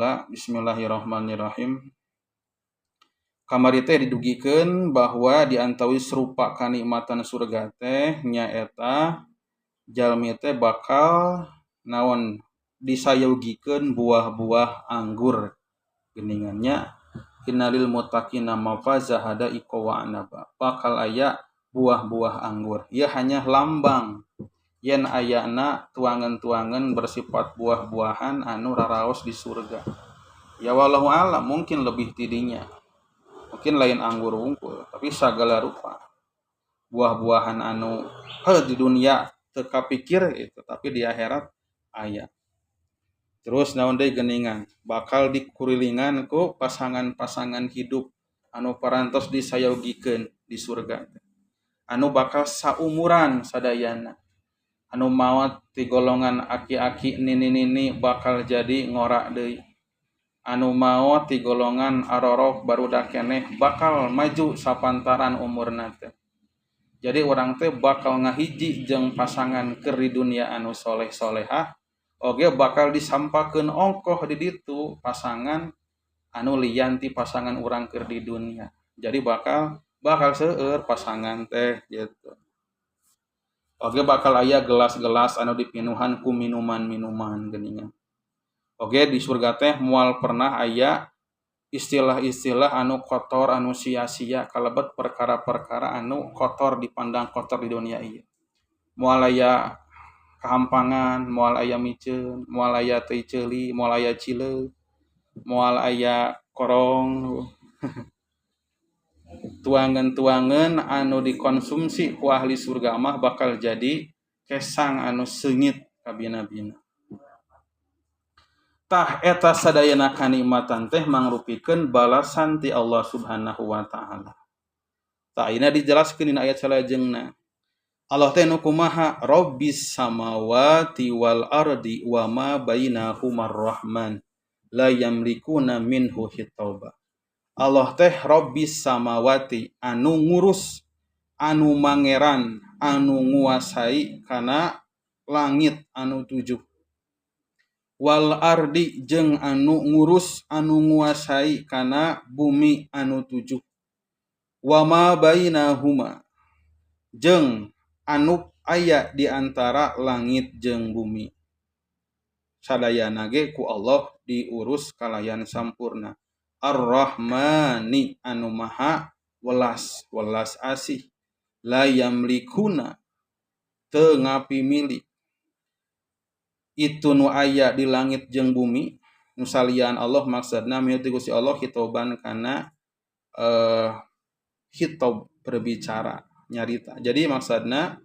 Heula. Bismillahirrahmanirrahim. Kamari teh didugikeun bahwa di antawis rupa kanikmatan surga teh nyaeta jalmi teh bakal naon, disayogikeun buah-buah anggur geuningan nya. Innalil muttaqina mafaza hadaiqa wa anaba, bakal aya buah-buah anggur. Ieu hanya lambang yen ayana tuangan-tuangan bersifat buah-buahan anu raraos di surga. Ya, wallahu alam, mungkin lebih tidinya, mungkin lain anggur wungkul, tapi segala rupa buah-buahan anu heuh di dunia teu kapikir itu, tapi di akhirat aya. Terus naon deui geuningan, bakal dikurilingan ku pasangan-pasangan hidup anu parantos disayogikeun di surga, anu bakal saumuran sadayana. Anu maot ti golongan aki-aki, nini-nini bakal jadi ngora deui. Anu maot ti golongan arorok, barudak keneh bakal maju sapantaran umurna teh. Jadi urang teh bakal ngahiji jeung pasangan keur di dunia anu soleh solehah oge, bakal disampakeun ongkoh di ditu pasangan anu lian ti pasangan urang keur di dunia. Jadi bakal bakal seueur pasangan teh gitu. Oge bakal aya gelas-gelas anu dipinuhan ku minuman-minuman geuningan. Oge di surga teh moal pernah aya istilah-istilah anu kotor, anu sia-sia, kalebet perkara-perkara anu kotor, dipandang kotor di dunia ieu. Moal aya kahampangan, moal aya miceun, moal aya teu ceuli, moal aya cileuk, moal aya korong. Tuangan-tuangan anu dikonsumsi ku ahli surga mah bakal jadi kesang anu seungit kabina-bina. Tah, eta sadayana kanikmatan teh mangrupikeun balasan ti Allah Subhanahu wa Ta'ala. Tah, ayeuna dijelaskeun dina ayat salajengna. Allah teh nu kumaha? Rabbis samawati wal ardi wa ma bainahumar rahman la yamlikuna minhu hitaba. Allah teh Rabbis samawati, anu ngurus, anu mangeran, anu nguasai kana langit anu tujuh, wal ardi jeung anu ngurus, anu nguasai kana bumi anu tujuh, wa ma bainahuma jeung anu aya di antara langit jeung bumi. Sadayana ge ku Allah diurus kalayan sampurna. Ar-Rahmani, anu maha welas welas asih, la yamlikuna teu ngapimilik itu nu aya di langit jeung bumi nu salian Allah, maksudna miut Gusti Allah, hitoban kana hitob berbicara, nyarita. Jadi maksudna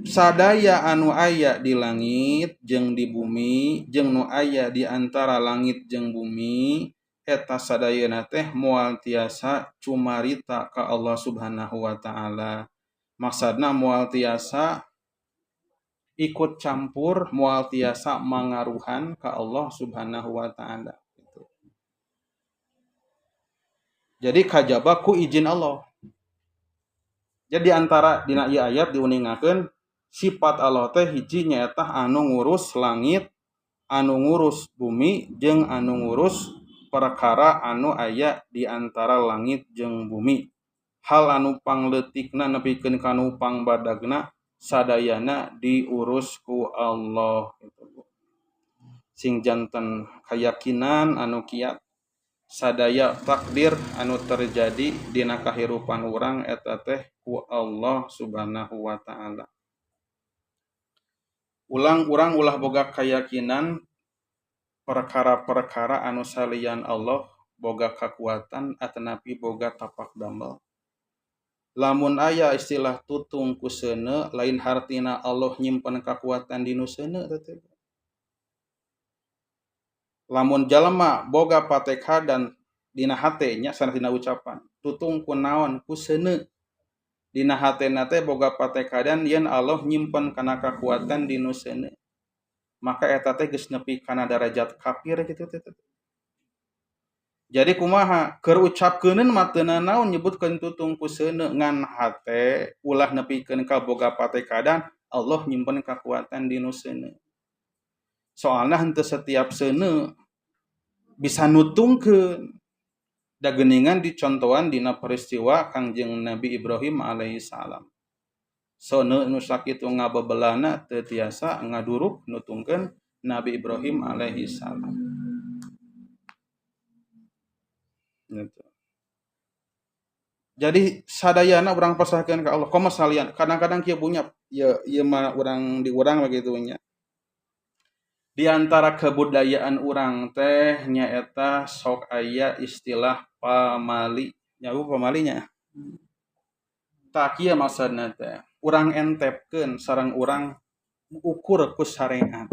sadaya anu aya di langit jeung di bumi jeung nu aya di antara langit jeung bumi eta sadayana teh moal tiasa cumarita ka Allah Subhanahu wa Ta'ala. Maksudna moal tiasa ikut campur, moal tiasa mangaruhan ka Allah Subhanahu wa Ta'ala gitu. Jadi kajaba ku izin Allah. Jadi antara dina ieu ayat diuningakeun sifat Allah teh hiji nyaeta anu ngurus langit, anu ngurus bumi, jeung anu ngurus perkara anu aya di antara langit jeung bumi. Hal anu pangleutikna nepikeun ka nu pangbadagna sadayana diurus ku Allah gitu. Sing janten keyakinan anu kiat, sadaya takdir anu terjadi dina kahirupan urang eta teh ku Allah Subhanahu wa Ta'ala. Ulang, urang ulah boga keyakinan perkara-perkara anu salian Allah boga kekuatan atanapi boga tapak damel. Lamun aya istilah tutung ku seuneu, lain hartina Allah nyimpen kekuatan di nu seuneu teh. Lamun jalma boga patekadan dina hate nya, sanes dina ucapan, tutung ku naon, ku seuneu, dina hatena teh boga patekadan yen Allah nyimpen kana kekuatan di nu seuneu, maka eta teh geus nepi kana darajat kafir gitu teh. Jadi kumaha keur ucapkeuneun mah teu nanaon nyebutkeun tutung ku seuneu, ngan hate ulah nepikeun ka boga patekadan Allah nyimpen kekuatan di nu seuneu. Soalna henteu setiap seuneu Bisa nutungkeun. Da geuningan dicontohan dina peristiwa Kangjeng Nabi Ibrahim alaihi salam. Sono nu sakitu ngabebelana teu tiasa ngaduruk nutungkeun Nabi Ibrahim alaihi salam. Gitu. Jadi sadayana urang pasrahkeun ka Allah. Komo salian kadang-kadang kieu punya ieu ieu mah urang di urang begitu nya. Di antara kebudayaan urang teh nyaeta sok aya istilah pamali. Nya pamalinya. Tah kieu maksudna teh. Urang entepkeun sareng urang ukur ku syariat.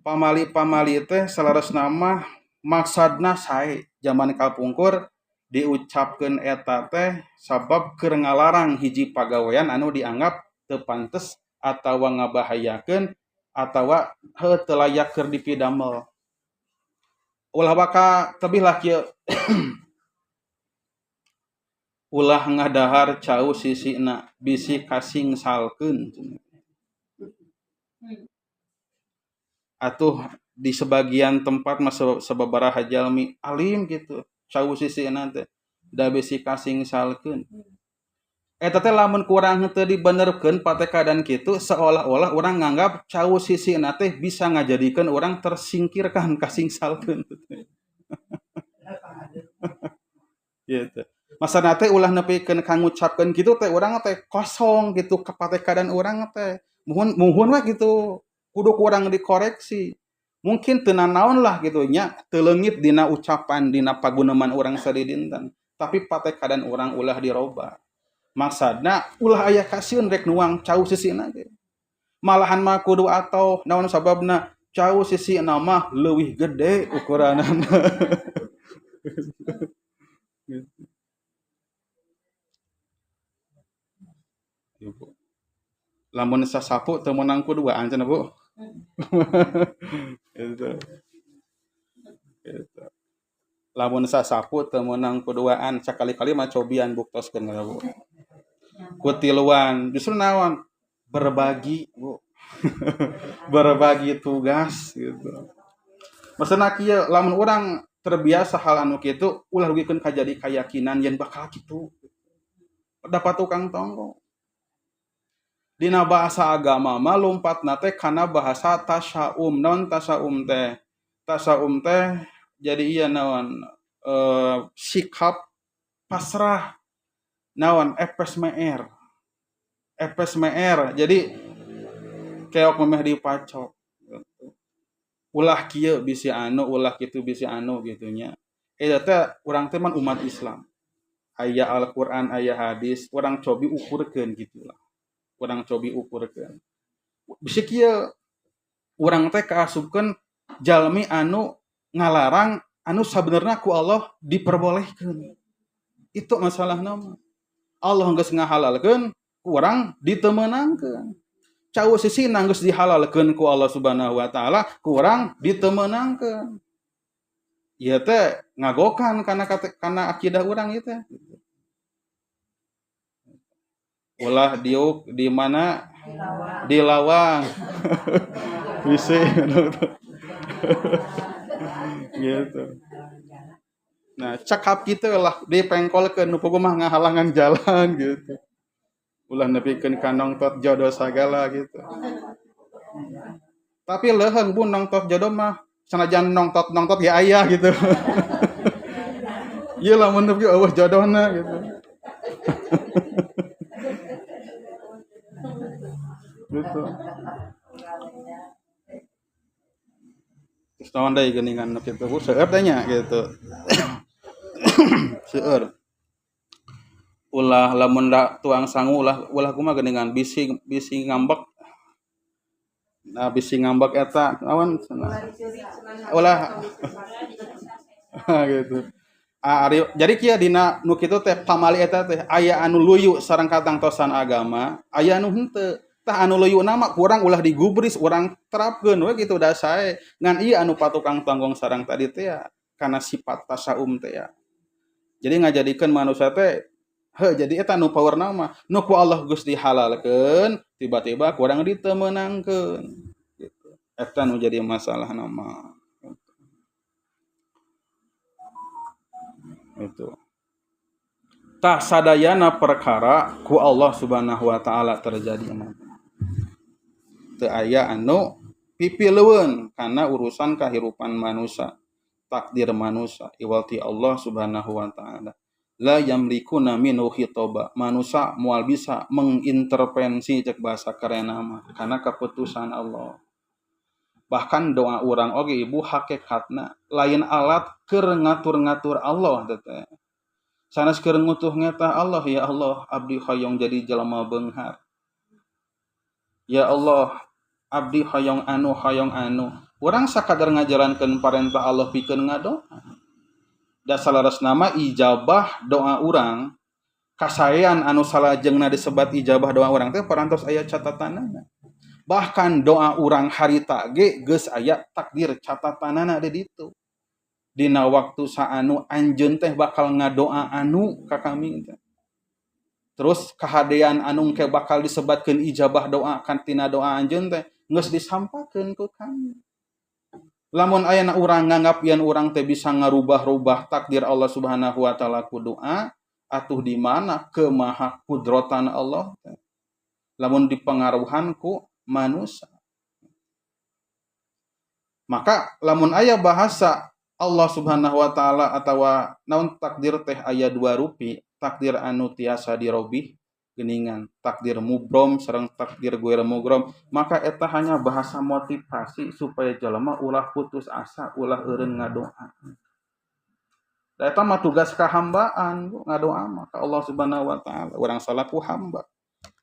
Pamali-pamali teh saleresna mah maksadna sae zaman kapungkur diucapkeun eta teh sabab keur ngalarang hiji pagawean anu dianggap teu pantes atawa ngabahayakeun atawa heuh teu layak keur dipidamel. Ulah waka tebih lah kieu. Ulah ngadahar cau sisina bisi kasingsalkeun. Atuh di sebagian tempat mah sababaraha jalmi alim gitu. Cau sisina teh da bisi kasingsalkeun. Eta teh lamun kurang henteu dibenerkeun patekadan kitu seolah-olah urang nganggap cau sisina teh bisa ngajadikeun urang tersingkirkan kasingsalkeun. Gitu. Masana teh ulah nepikeun ka ngucapkeun kitu teh urang teh kosong gitu kapatekadan urang teh. Muhun muhun we gitu. Kudu kurang dikoreksi. Mungkin teu nanaon lah gitu nya, teu leungit dina ucapan dina paguneman urang sadidinten, tapi patekadan urang ulah diroba. Maksudna ulah aya kasieun rek nuang cau sisina ge. Malahan mah kudu atau naon sababna cau sisina mah leuwih gede ukuranana. Gitu. Ibu. Lamun sasapu teu meunang ku duaan cenah Bu. Gitu. Gitu. Lamun sasapu teu meunang ku duaan, sakali-kali mah cobian buktoskeun ka Bu. Ku tiluan, justru naon? Berbagi, Bu. Berbagi tugas gitu. Maksudna kieu, lamun urang terbiasa hal anu kitu, ulah rugikeun ka jadi kayakinan yen bakal kitu. Dapat tukang tonggo. Dina bahasa agama mah lompatna teh kana bahasa tasaum. Naon tasaum teh? Tasaum teh jadi iya naon sikap pasrah. Naon FSMR. FSMR. Jadi keok memeh dipacok gitu. Ulah kieu bisi anu, ulah kitu bisi anu gitu nya. Eta teh urang teh man umat Islam. Aya Al-Qur'an, aya hadis, urang cobi ukurkeun gitulah. Urang cobi ukurkeun. Bisi kieu urang teh kaasupkeun jalmi anu ngalarang anu sabenerna ku Allah diperbolehkeun. Itu masalahna mah. Allah geus ngahalalkeun, ku urang ditemenangkeun. Cau sisina geus dihalalkeun ku Allah Subhanahu wa taala, ku urang ditemenangkeun. Ieu teh ngagokan kana akidah urang ieu teh. Ulah diuk di mana? Di lawang. Bisi gitu. Nah, cekap kitu lah dipengkolkeun nu puguh mah ngahalangan jalan gitu. Ulah nepikeun ka nongtot jodoh sagala gitu. Tapi leuheung Bu nongtot jodoh mah sanajan nongtot-nongtot ya aya gitu. Ieu lamun nepi eueuh jodohna gitu. Gitu. Terus naon deui geuningan nu kitu Bu seueur teh nya gitu. Seueur. Ulah lamun da tuang sangu ulah kumaha geuningan bisi bisi ngambek. Nah bisi ngambek eta naon cenah. Ulah gitu. Ari jadi kieu dina nu kitu teh pamali eta teh aya anu luyu sareng katangtosan agama, aya anu henteu. Tah anu luyuna mah kurang ulah digubris, urang terapkeun we kitu da sae. Ngan ieu anu patukang tonggong sareng tadi teh ya kana sifat tasaum teh ya. Jadi ngajadikeun manusia teh heuh jadi eta nu powerna mah nu ku Allah geus dihalalkeun tiba-tiba kurang ditemenangkeun gitu. Eta nu jadi masalahna mah. Itu. Tah sadayana perkara ku Allah Subhanahu wa taala terjadi mah. Teu aya anu pipilueun kana urusan kahirupan manusia, takdir manusia iwal ti Allah Subhanahu wa taala. La yamlikuna minhu khitaba. Manusia moal bisa mengintervensi cek bahasa kerenna mah karena keputusan Allah. Bahkan doa urang oge ibu hakikatna lain alat keur ngatur-ngatur Allah teh. Sanes keur ngutuh ngeta Allah, ya Allah abdi hoyong jadi jelema beunghar. Ya Allah abdi hoyong anu hoyong anu. Urang sakadar ngajalankeun parentah Allah pikeun ngadoa. Da salaresna mah ijabah doa urang kasaean anu salajengna disebat ijabah doa urang teh parantos aya catatanana. Bahkan doa urang harita ge geus aya takdir catatanana di ditu. Dina waktu saanu anjeun teh bakal ngadoa anu ka kami teh. Terus kahadean anu ke bakal disebatkeun ijabah doa kantina doa anjeun teh geus disampakeun ku kami. Lamun ayana urang nganggap yen urang teh bisa ngarubah-rubah takdir Allah Subhanahu wa taala ku doa, atuh di mana kemaha kudrotan Allah teh. Lamun dipengaruhan ku manusia. Maka lamun aya bahasa Allah Subhanahu wa taala atawa naon takdir teh aya dua rupi, takdir anu tiasa dirobih geuningan, takdir mubrom sareng takdir goer mubrom, maka eta hanya bahasa motivasi supaya jelema ulah putus asa, ulah eureun ngadoa. Da eta mah tugas kahambaan, bu, ngadoa mah ka Allah Subhanahu wa taala, urang salaku hamba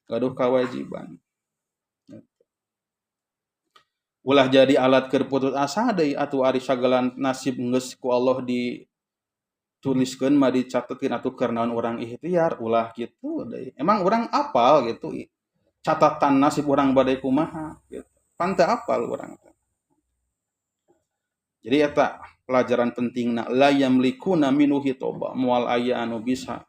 gaduh kewajiban. Ulah jadi alat keur putus asa deui atuh ari sagala nasib geus ku Allah dituliskeun mah dicatetkeun atuh keur naon urang ikhtiar ulah kitu deui. Emang urang apal gitu catatan nasib urang bade kumaha gitu. Pan teu apal urang teh. Jadi eta pelajaran pentingna la yamlikuna minhu khitaba, moal aya anu bisa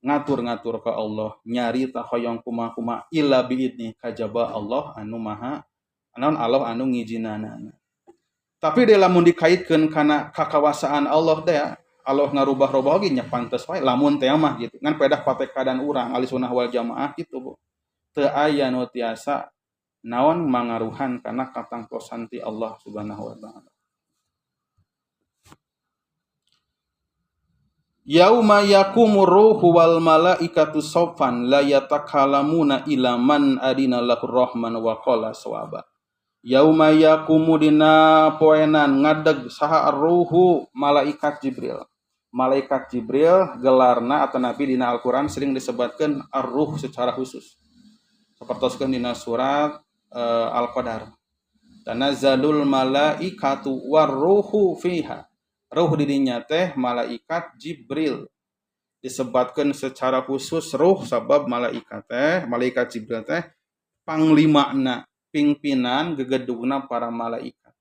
ngatur-ngatur ka Allah, nyarita hoyong kumaha-kumaha illa biidni kajaba Allah anu maha naon Allah anu ngijinanana. Tapi dia lamun dikaitkeun kana kakawasaan Allah teh, Allah ngarubah-rubah oge nya pantes wae lamun teh mah gitu. Ngan pedah patekadan urang ahli sunnah wal jamaah gitu bu. Teu aya nu tiasa naon mangaruhan kana katangtosan ti Allah Subhanahu wa taala. Yauma yakumur ruhu wal malaikatu saffan la yatakalamuna illa man adina lahur rahman wa qala sawaba. Yauma yakumu dina poenan ngadeg saha ruhu malaikat Jibril. Malaikat Jibril gelarna atau nabi dina Al-Qur'an sering disebutkan ar-ruh secara khusus. Sapertoskeun dina surat Al-Qadar. Tanazzalul malaikatu warruhu fiha. Ruh didinya teh malaikat Jibril. Disebutkan secara khusus ruh sabab malaikat teh, malaikat Jibril teh panglimana, pimpinan gegedugna para malaikat.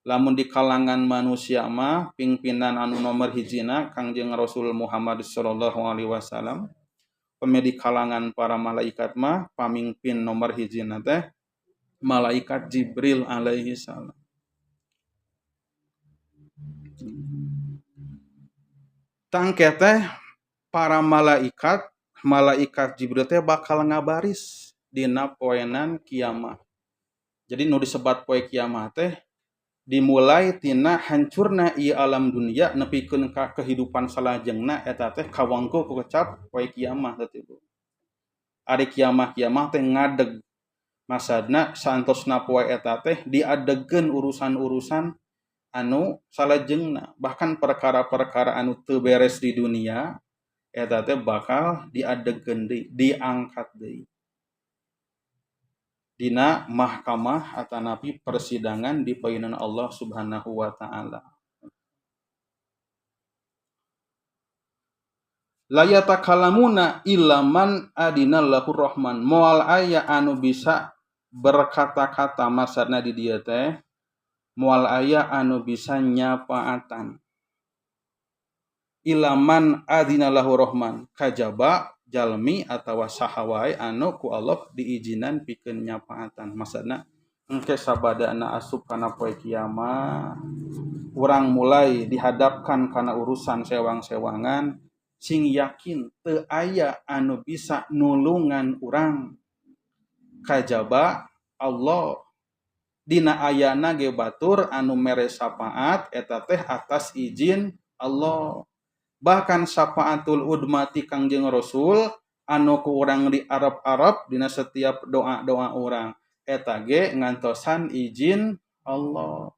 Lamun di kalangan manusia mah pimpinan anu nomor hijina Kangjeng Rasul Muhammad sallallahu alaihi wasallam. Pemi di kalangan para malaikat mah pamimpin nomor hijina teh malaikat Jibril alaihi salam. Tangke teh para malaikat, malaikat Jibril teh bakal ngabaris dina poenan kiamat. Jadi nu disebat poe kiamat teh dimulai tina hancurna ieu alam dunia nepikeun ka kehidupan salajengna eta teh kawangku ku kecap poe kiamat teh Bu. Ari kiamah-kiamah teh ngadeg. Masadna saantosna poe eta teh diadegkeun urusan-urusan anu salajengna, bahkan perkara-perkara anu teu beres di dunia eta teh bakal diadegkeun deui, diangkat deui. Dina mahkamah atanapi persidangan di payunan Allah Subhanahu wa taala. La yatakalamuna illa man adina lahur rahman. Moal aya anu bisa berkata-kata maksudna di dieu teh moal aya anu bisa nyapaatan. Illa man adina lahu rahman, kajaba jalmi atawa saha wae anu ku Allah diizinan pikeun nyapaatan. Maksudna engke sabadana asup kana poe kiamat Urang mulai dihadapkan karena urusan sewang-sewangan, sing yakin teu aya anu bisa nulungan urang kajaba Allah. Dina ayana ge batur anu mere syafaat eta teh atas izin Allah. Bahkan syafaatul udma ti Kangjeng Rasul anu ku urang di Arab-Arab dina setiap doa-doa urang eta ge ngantosan izin Allah.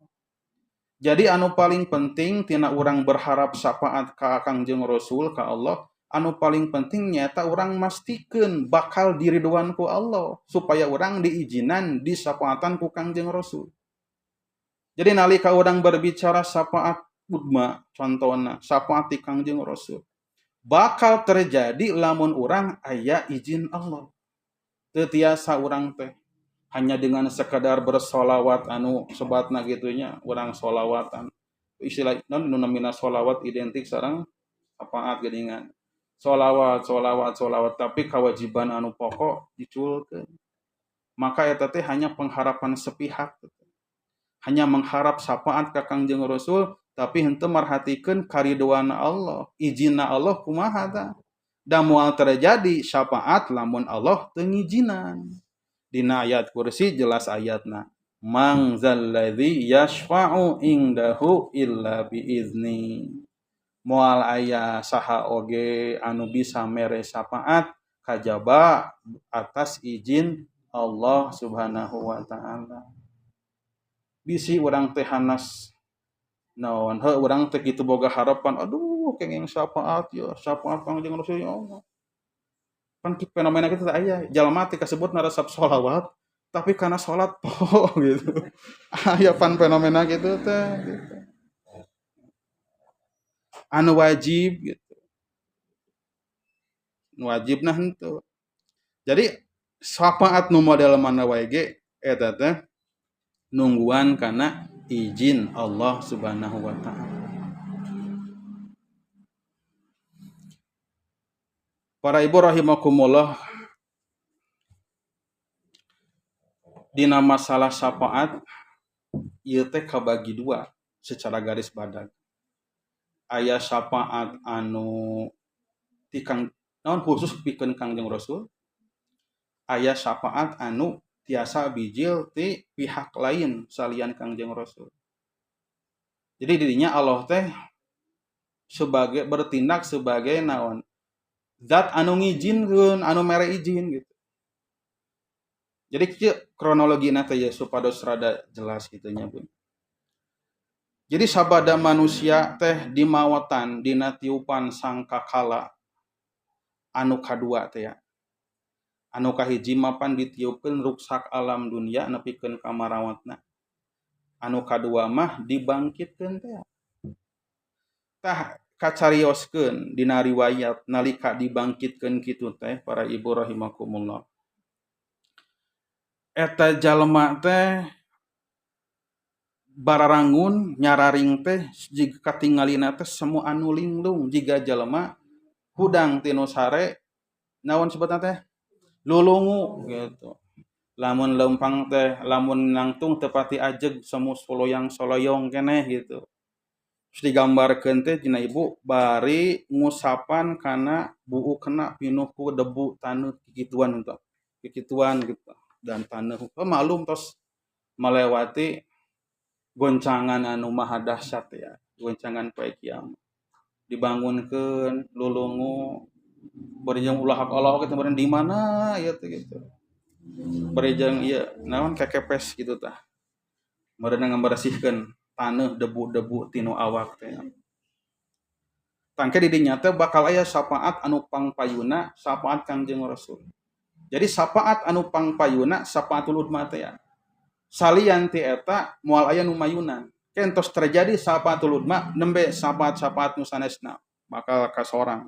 Jadi anu paling penting tina urang berharap syafaat ka Kangjeng Rasul ka Allah, anu paling penting nyata urang mastikeun bakal diriduan ku Allah supaya urang diizinan disyafaatan ku Kangjeng Rasul. Jadi nalika urang berbicara syafaat udma contohna syafaat ti Kangjeng Rasul bakal terjadi lamun urang aya izin Allah. Teu tiasa urang teh hanya dengan sekadar bersolawat anu sebatna gitunya urang solawatan istilah non nu namina solawat identik sareng syafaat geuningan solawat solawat solawat tapi kewajiban anu pokok diculkeun maka eta teh hanya pengharapan sepihak, hanya mengharap syafaat ka Kangjeng Rasul tapi henteu marhatikeun karidoan Allah, izinna Allah kumaha tah. Da moal terjadi syafaat lamun Allah teu ngijinan. Dina ayat kursi jelas ayatna, man zalladzi yashfa'u indahu illa biizni. Moal aya saha oge anu bisa mere syafaat kajaba atas izin Allah Subhanahu wa taala. Bisi urang teh hanas naon heuh urang teh kitu boga harapan, aduh kenging syafaat ya, syafaat Kangjeng Rasul ya Allah. Kan fenomena kitu teh aya, jalma teh kasebut resep sholawat tapi karena salat poho gitu. Aya pan fenomena kitu teh gitu. Anu wajib gitu. Nu wajibna henteu. Jadi syafaat nu model mana wae ge eta teh nungguan kana izin Allah Subhanahu wa taala. Para ibu rahimakumullah, dina masalah syafaat ieu teh kabagi dua secara garis badag. Aya syafaat anu ti Kang naon khusus pikeun Kangjeng Rasul, aya syafaat anu tiasa bijil ti pihak lain salian Kangjeng Rasul. Jadi dirinya Allah teh sebagai bertindak sebagai naon zat anu ngijinkeun, anu mere izin gitu. Jadi kieu kronologina teh ya supados rada jelas kitu nya Bun. Jadi sabada manusia teh dimawatan dina tiupan sangkakala anu kadua teh ya. Anu kahiji mapan ditiupkeun ruksak alam dunia nepikeun ka marawatna. Anu kadua mah dibangkitkeun teh. Tah kacarioskeun dina riwayat nalika dibangkitkeun kitu teh para ibu rahimakumullah. Eta jalma teh bararangun nyararing teh jiga katingalina teh semua anu linglung jiga jalma hudang tinu sare naon sebutna teh lulungu gitu. Lamun lempang teh lamun nangtung tepati ajeg semu soloyang soloyong keneh gitu. Terus digambarkeun teh dina ibu bari ngusapan kana buuk kena pinuh ku debu taneuh kikituan teh. Kikituan gitu dan taneuh oh, malum tos melewati goncangan anu maha dahsyat ya, goncangan poe kiamat. Dibangunkeun lulungu bari jeung ulah hak Allah kitu meureun di mana ieu teh gitu. Bari jeung ieu naon kekepes gitu tah. Meureun ngabersihkeun taneuh debu-debu tinu awak teh. Tangke di dinya teh bakal aya syafaat anu pangpayuna, syafaat Kangjeng Rasul. Jadi syafaat anu pangpayuna syafaatul udma teh ya. Salian ti eta moal aya nu mayunan. Kentos terjadi syafaatul udma nembe syafaat-syafaat nu sanesna bakal kasorang.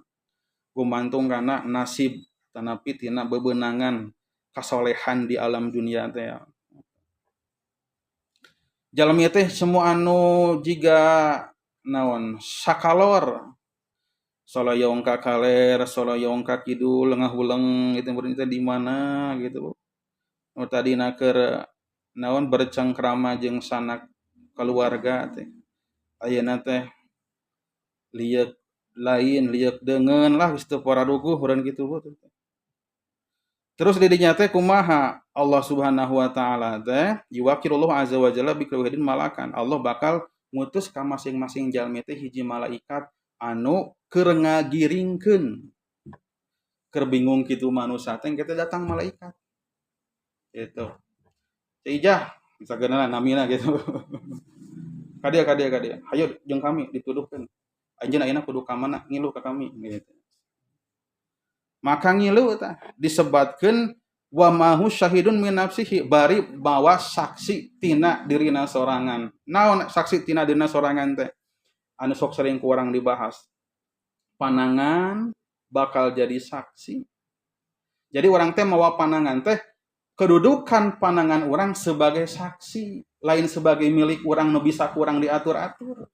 Gumantung kana nasib tanapi tina bebenangan kasolehan di alam dunia teh ya. Jalmi teh semua anu jiga naon sakalor soloyong ka kaler soloyong ka kidul ngahuleng itu meureun teh di mana gitu. Nu tadina keur naon bercengkrama jeung sanak keluarga teh Ayeuna teh lieuk lain lieuk deungeun lah geus teu pararuguh urang kitu Bu. Terus di dinya teh kumaha Allah Subhanahu wa taala teh yuwakilullah azza wa jalla bi kulli malakan. Allah bakal ngutus ka masing-masing jalmi teh hiji malaikat anu keur ngagiringkeun. Keur bingung kitu manusia teh kita datang malaikat. Gitu. Ijah misalkan namina gitu. Kadia kadia kadia. Hayo jeung kami dituduhkeun. Anjeun ayeuna kudu ka mana ngilu ka kami gitu. Maka ngilu tah disebatkeun wa mahu syahidun min nafsihi bari bawa saksi tina dirina sorangan. Naon saksi tina dirina sorangan teh? Anu sok sering ku urang dibahas. Panangan bakal jadi saksi. Jadi orang teh mawa panangan teh kedudukan panangan orang sebagai saksi, lain sebagai milik orang nu bisa kurang diatur-atur.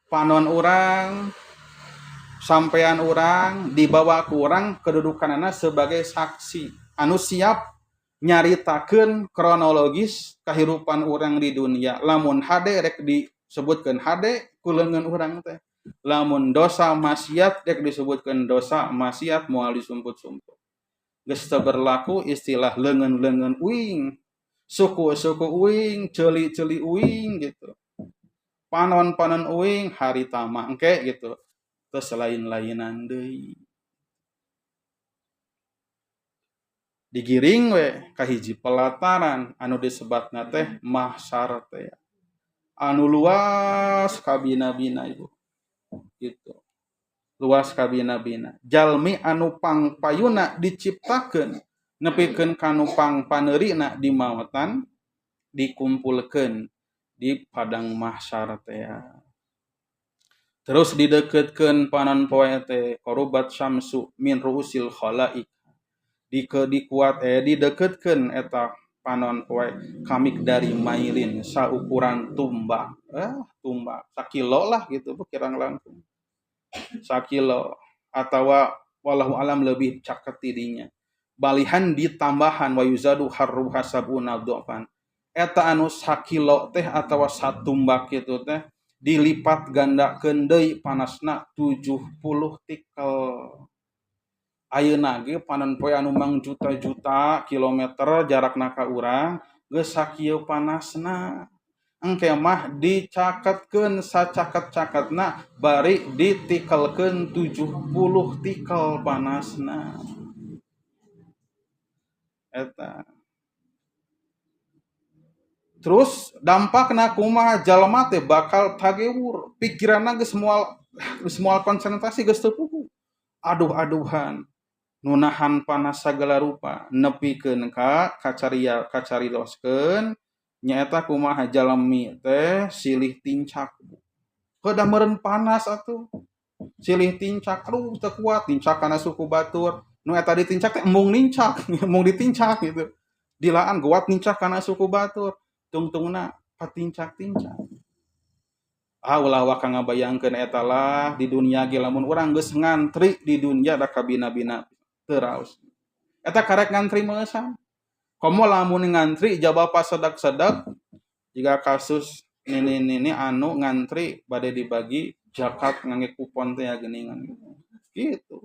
Panon orang sampean orang dibawa ku orang kedudukanana sebagai saksi anu siap nyaritakeun kronologis kehidupan orang di dunia. Lamun hade rek disebutkeun hade ku leungeun urang teh, lamun dosa maksiat rek disebutkeun dosa maksiat, moal disumput-sumput. Geus teu berlaku istilah leungeun-leungeun uing, suku-suku uing, ceuli-ceuli uing gitu, panon-panon uing, harita mah engke gitu. Terus lain-lainan deui. Digiring we ka hiji pelataran anu disebatna teh mahsyar teh. Anu luas kabina-bina ibu. Gitu. Luas kabina-bina. Jalmi anu pangpayuna diciptakeun nepikeun kanu pangpaneurina dimaotan dikumpulkeun di padang mahsyar teh. Terus dideketkeun panon poe teh qarubat syamsu min ruusil khalaik. Dikuat dideketkeun eta panon poe kamik dari mailin saukuran tumbak. Tumbak sakilo lah gitu kirang langkung. Sakilo atawa wallahu alam lebih caket tidinya. Balihan ditambahan wa yuzadu harruha sabuna dhafan. Eta anu sakilo teh atawa satumbak kitu teh dilipat gandakeun deui panasna 70 tikel. Ayeuna ge panon poe anu mang juta-juta kilometer jarakna ka urang geus sakieu panasna. Engke mah dicaketkeun sacaket-caketna bari ditikelkeun 70 tikel panasna. Eta. Terus dampakna kumaha jalma teh bakal tagewur, pikiranna geus moal konsentrasi geus teu puguh. Aduh-aduhan nu nahan panas sagala rupa nepikeun ka kacaria kacariloskeun nyaeta kumaha jalmi teh silih tincak. Heudah meureun panas atuh. Silih tincak, aduh teu kuat tincak kana suku batur. Nu eta ditincak teh embung nincak, embung ditincak gitu. Dilaan guat nincak kana suku batur. Tungtungna patincak-tincak. Ah ulah waka ngabayangkeun eta lah di dunia ge lamun urang geus ngantri di dunia da kabina-bina teu raos. Eta karek ngantri meusan. Komo lamun ngantri jaba pasedak-sedak jika kasus nini-nini anu ngantri bade dibagi zakat ngangge kupon teh ya geuningan gitu.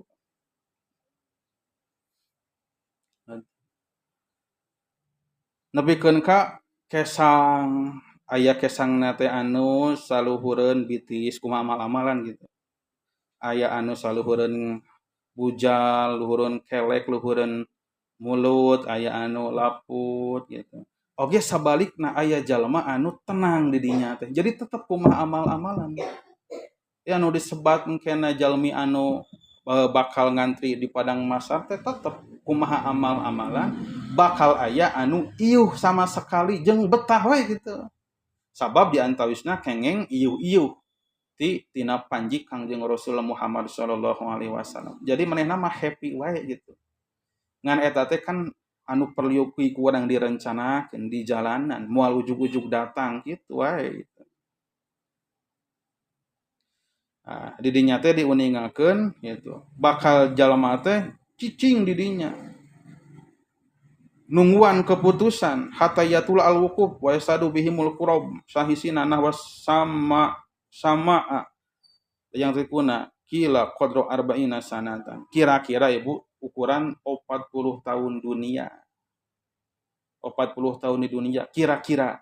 Nepikeun ka kesang aya kesangna teh anu saluhureun bitis kumaha amal-amalan gitu. Aya anu saluhureun bujal, luhureun kelek, luhureun mulut, aya anu laput gitu. Oge sabalikna aya jalma anu tenang di dinya teh. Jadi tetep kumaha amal-amalan. Ya anu disebat mungkin jalmi anu bakal ngantri di padang mahsyar teh tetep kumaha amal-amalan bakal aya anu iuh sama sekali jeung betah we gitu. Sabab di antawisna kengeng iuh-iuh ti tina panji Kangjeng Rasul Muhammad sallallahu alaihi wasallam. Jadi manehna mah happy wae gitu. Ngan eta teh kan anu perlu ku urang direncanakeun di jalanan moal ujug-ujug datang gitu wae gitu. Nah, di dinya teh diuningakeun gitu. Bakal jalma teh cicing di dinya. Nungguan keputusan hatta yatul al-wuquf wa yasadu bihimul qurab sahisina nahwas sama Sama yang tikuna qila qadru arba'ina sanatan. Kira-kira, Ibu, ukuran 40 tahun dunia. 40 tahun di dunia kira-kira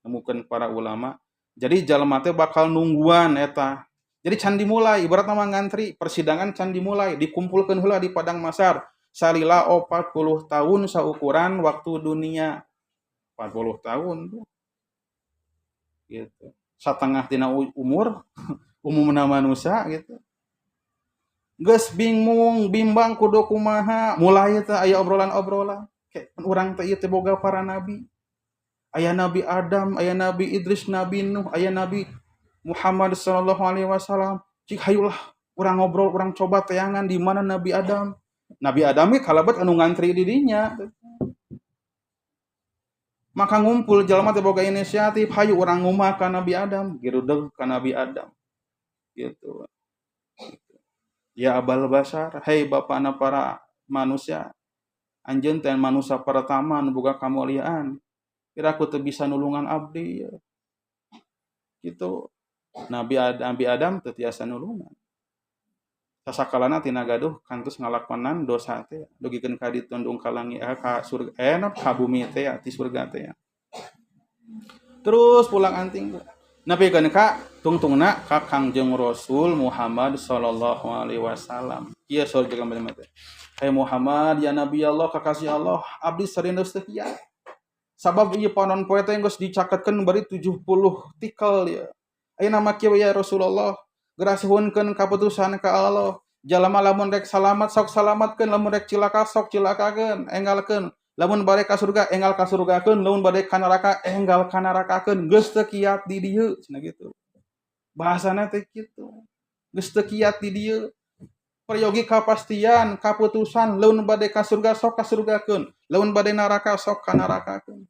nemukan para ulama. Jadi jalma teh bakal nungguan eta. Jadi can dimulai, ibarat nama ngantri persidangan can dimulai, dikumpulkan heula di padang mahsyar salila 40 tahun saukuran waktu dunia. 40 tahun gitu, setengah tina umur umumna manusia gitu. Geus bingung bimbang kudu kumaha, mulai teh aya obrolan-obrolan kayak urang teh ieu teh boga para nabi, aya Nabi Adam, aya Nabi Idris, Nabi Nuh, aya Nabi Muhammad sallallahu alaihi wasallam. Cik, hayulah urang ngobrol, urang coba teangan di mana Nabi Adam. Nabi Adam ge kalebet anu ngantri di dinya. Maka ngumpul jalma teh boga inisiatif, hayu urang ngumah ka Nabi Adam, girudeg ka Nabi Adam. Gitu. Ya abal basar, hei bapakna para manusia, anjeun teh manusia pertama nu boga kamuliaan. Kira aku teu bisa nulungan abdi ya. Gitu. Nabi Adam, Nabi Adam teu tiasa nulungan. Sasakalana tina gaduh kantos ngalakonan dosa teh dugikeun ka ditundung ka langit, ka surga, ka bumi teh ti surga teh. Terus pulang anting nepikeun ka tungtungna ka Kangjeng Rasul Muhammad sallallahu alaihi wasallam. Ieu surga kembali teh. Hai Muhammad, ya Nabi Allah, kakasih Allah, abdi sarindeus teh kieu. Sabab ieu panon poe teh geus dicaketkeun bari 70 tikel ya. Ayeuna mah kieu, ya Rasulullah, geura suhunkeun kaputusan ka Allah. Jalma lamun rek salamat sok salamatkeun, lamun rek cilaka sok cilakakeun, enggalkeun. Lamun bade ka surga enggal ka surgakeun, lamun bade ka neraka enggal ka nerakakeun. Geus teu kiat di dieu cenah gitu. Bahasana teh kitu. Geus teu kiat di dieu. Peryogi kapastian, kaputusan, lamun bade ka surga sok ka surgakeun, lamun bade neraka sok ka nerakakeun.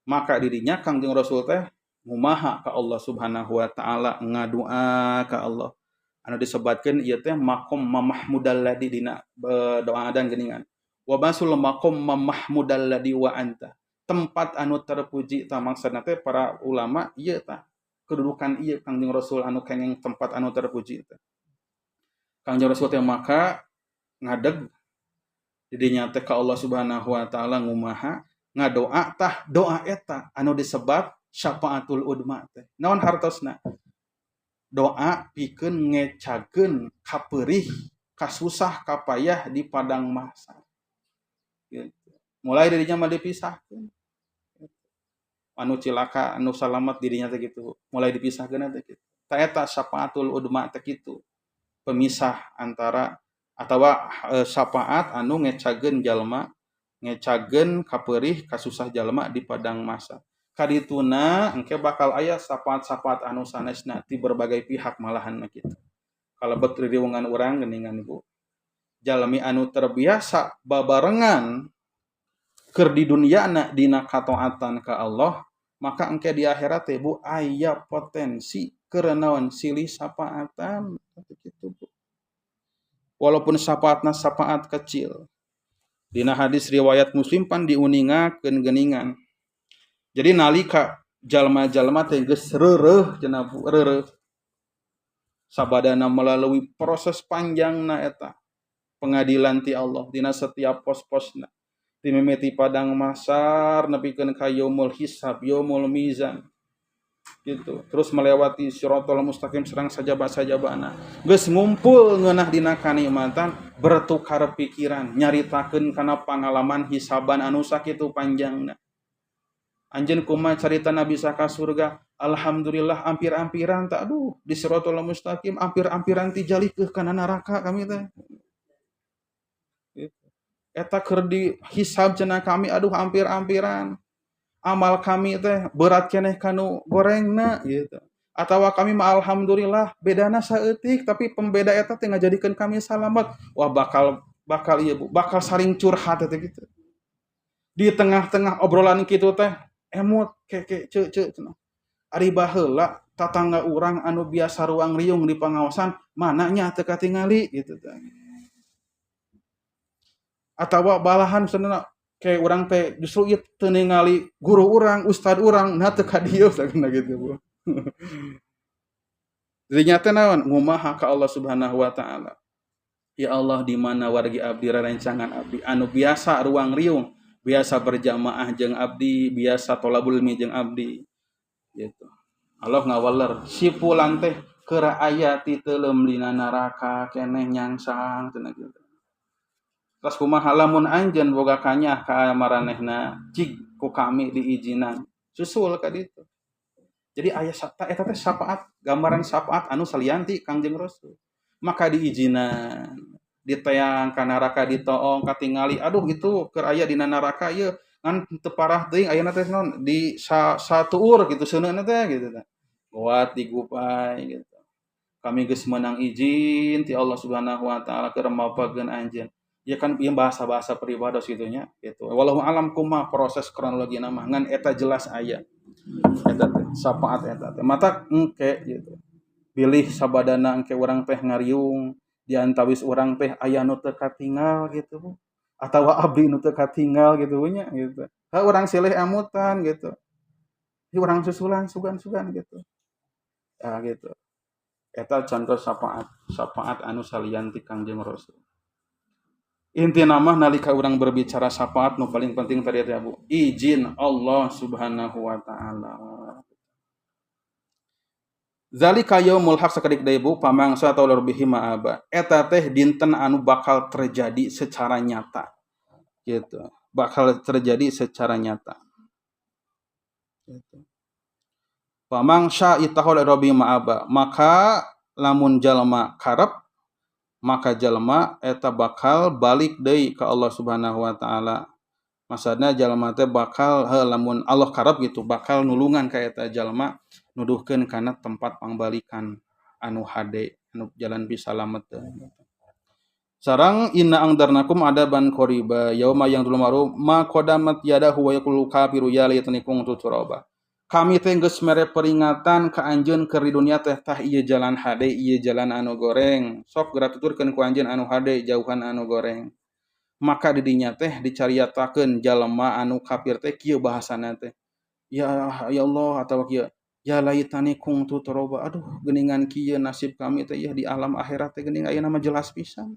Maka dirinya Kangjeng Rasul teh ngumaha ka Allah Subhanahu wa taala, ngadua ka Allah. Anu disebatkeun ieu teh maqam mahmudal ladzi dina doa adan geuningan. Wa basul maqam mahmudal ladzi wa anta. Tempat anu terpuji tah maksudna teh para ulama ieu tah kedudukan ieu Kangjeng Rasul anu kengeng tempat anu terpuji teh. Kangjeng Rasul teh maka ngadeg didinya teh ka Allah Subhanahu wa taala, ngumaha ngadoa tah doa eta anu disebat syafaatul udma teh. Naon hartosna? Doa pikeun ngecageun kapeurih, kasusah, kapayah di padang mahsyar. Gitu. Mulai dirinya mah dipisahkeun. Anu cilaka, anu salamat dirinya teh gitu. Mulai dipisahkeun teh gitu. Tah eta syafaatul udma teh kitu. Pemisah antara atawa syafaat anu ngecageun jalma, ngecageun kapeurih, kasusah jalma di padang mahsyar. Kadituna engke bakal aya syafaat-syafaat anu sanesna ti berbagai pihak malahan mah kitu. Kalebet riwungan urang geuningan, Ibu. Jalmi anu terbiasa babarengan keur di duniana dina kataatan ka Allah, maka engke di akhirat teh, Bu, aya potensi keur naon silih syafaatan kitu, Bu. Walaupun syafaatna syafaat kecil. Dina hadis riwayat Muslim pan diuningakeun geuningan. Jadi nalika jalma-jalma teh geus reureuh cenah, Bu, reureuh. Sabadana melalui proses panjangna eta pengadilan ti Allah dina setiap pos-posna. Ti mimiti padang mahsyar nepikeun ka yaumul hisab, yaumul mizan. Gitu. Terus melewati siratal mustaqim sareng sajaba-sajabana. Geus ngumpul ngeunah dina kanikmatan, bertukar pikiran, nyaritakeun kana pangalaman hisaban anu sakitu panjangna. Anjeun kumaha caritana bisa ka surga? Alhamdulillah, ampir-ampiran tak aduh di siratal mustaqim, ampir-ampiran ti jalikeuh kana neraka kami teh. Gitu. Eta keur dihisab cenah kami, aduh, ampir-ampiran. Amal kami teh berat keneh kanu gorengna gitu. Atawa kami mah alhamdulillah bedana saeutik, tapi pembeda eta teh ngajadikeun kami salamet. Wah, bakal bakal ieu, Bu, bakal saling curhat teh gitu. Di tengah-tengah obrolan kitu teh emut ke ke ce ce cenah. Ari baheula tatangga urang anu biasa ruang riung di pengawasan mana nya teu katingali gitu teh. Atawa balahan cenah kayak urang teh justru ieu teu ningali guru urang, ustad urang, nah teu ka dieu cenah gitu, Bu. Dinya teh naon ngumaha ka Allah Subhanahu wa taala. Ya Allah, di mana wargi abdi, rerencangan abdi anu biasa ruang riung, biasa berjamaah jeung abdi, biasa tolabul ilmi jeung abdi gitu. Allah ngawaler si fulan teh keur aya titeuleum dina neraka keneh nyangsang cenah gitu. Terus kumaha lamun anjeun boga kanyah ka maranehna cig ku kami diizinan susul ka ditu. Jadi aya eta teh syafaat, gambaran syafaat anu salianti Kangjeng Rasul. Maka diizinan diteang ka neraka, ditoong katingali, aduh itu keur aya dina neraka ieu ngan teu parah teuing ayeuna teh naon di satuur gitu seuneuna teh gitu teh. Goat digupai gitu. Kami geus meunang izin ti Allah Subhanahu wa taala keur mapageun anjeun. Ya kan ieu bahasa-bahasa pribados gitu nya gitu. Wallahu alam kumaha proses kronologi mah ngan eta jelas aya. Eta teh syafaat eta teh. Mata engke gitu. Bilih sabadana engke urang teh ngariung di antawis urang teh aya nu teu katinggal gitu Bu. Atawa abdi nu teu katinggal gitu nya gitu. Ha urang silih emutan gitu. Di urang susulan sugan-sugan gitu. Ya gitu. Eta contoh syafaat, syafaat anu salian ti Kangjeng Rasul. Intina mah nalika urang berbicara syafaat nu paling penting tadi teh Bu, izin Allah Subhanahu wa taala. Zalika yaumul haq sakedik deui Bu, faman syaa ila rabbihi ma'aba. Eta teh dinten anu bakal terjadi secara nyata. Gitu. Bakal terjadi secara nyata. Gitu. Faman syaa ila rabbihi ma'aba. Maka lamun jalma karep, maka jalma eta bakal balik deui ka Allah Subhanahu wa taala. Maksudna jalma teh bakal heuh lamun Allah karep gitu bakal nulungan ka eta jalma nuduhkeun kana tempat pangbalikan anu hade anu jalan pisalamet. Sareng inna angdarnakum adaban qariba yauma yanzurul mar'u ma qaddamat yadahu wa yaqulu kafiru ya laitani kuntu turaba. Kami teh geus mere peringatan ka anjeun keur di dunia teh tah ieu jalan hade ieu jalan anu goreng. Sok geura tuturkeun ku anjeun anu hade jauhan anu goreng. Maka di dinya teh dicariatakeun jalma anu kafir teh kieu bahasana teh. Ya ya Allah atawa kieu ya laitani kuntu turaba. Aduh geuningan kieu nasib kami teh ya di alam akhirat teh geuning ayeuna mah jelas pisan.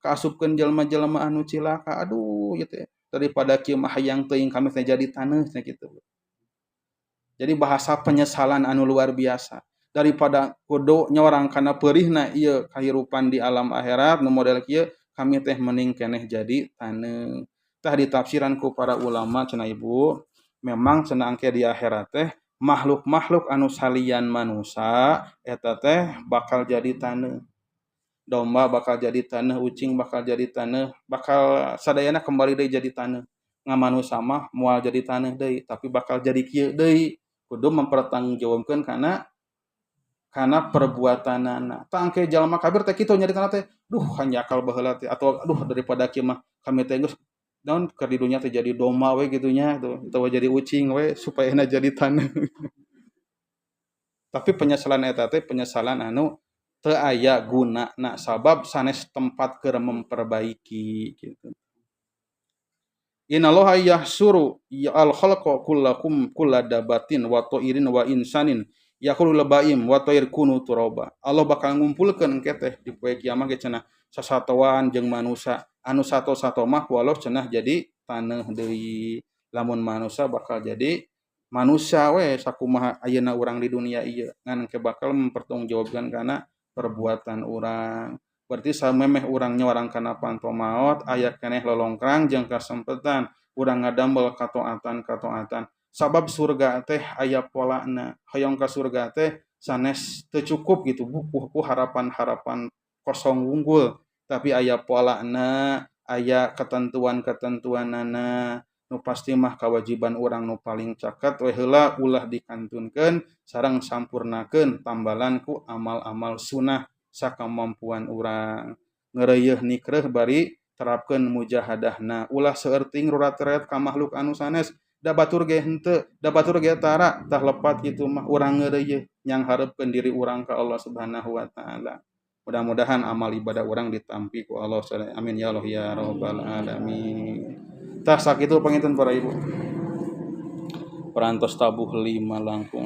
Kaasupkeun jalma-jalma anu cilaka aduh ieu teh daripada kieu mah hayang teuing kami teh jadi taneuh cenah kitu. Jadi bahasa penyesalan anu luar biasa daripada kudu nyorang kana peurihna ieu kahirupan di alam akhirat nu model kieu kami teh mending keneh jadi taneuh. Tah ditafsiran ku para ulama cenah Ibu, memang cenah angke di akhirat teh makhluk-makhluk anu salian manusia eta teh bakal jadi taneuh. Domba bakal jadi taneuh, ucing bakal jadi taneuh, bakal sadayana kembali deui jadi taneuh. Ngan manusia mah moal jadi taneuh deui, tapi bakal jadi kieu deui. Kudu mempertanggungjawabkeun kana perbuatanana. Tah angke jalma kafir teh kitu nyaritana teh, duh hanjakal baheula teh atau aduh daripada kieu mah kami teh geus naon keur di dunya teh jadi domba we kitu nya tuh atawa jadi ucing we supaya na jadi taneuh. Tapi penyesalan eta teh penyesalan anu teu aya gunana sabab sanes tempat keur memperbaiki gitu. Innallaha yahsuru al khalqa kullakum kulla dabatin wa ta'irin wa insanin yaqulu labaim wa ta'ir kunu turaba. Allah bakal ngumpulkeun engke teh di poe kiamat ge cenah sasatoan jeung manusia anu sato-sato mah ku Allah cenah jadi taneuh deui. Lamun manusia bakal jadi manusia we sakumaha ayeuna urang di dunia ieu ngan engke bakal mempertanggungjawabkeun kana perbuatan urang. Berarti samemeh urang nyorang kana panto maot aya keneh lolongkrang jeung kasempetan urang ngadamel katoatan-katoatan. Sabab surga teh aya polana, hoyong ka surga teh sanes teu cukup gitu bu ku harapan-harapan kosong wungkul, tapi aya polana, aya ketentuan-ketentuanana. Nu pasti mah kewajiban urang nu paling caket we heula ulah dikantunkeun sareng sampurnakeun tambalan ku amal-amal sunah sakamampuan urang. Ngeureuyeun nikreuh bari terapkeun mujahadahna, ulah seueur teuing rurat-ret ka makhluk anu sanes, da batur ge henteu, da batur ge tara, tah lepat kitu mah urang ngeureuyeun nyangharepkeun diri urang ka Allah Subhanahu wa taala. Mudah-mudahan amal ibadah urang ditampi ku Allah. Amin ya Allah ya rabbal alamin. Tah sakitu panginten para ibu. Parantos tabuh 5 langkung.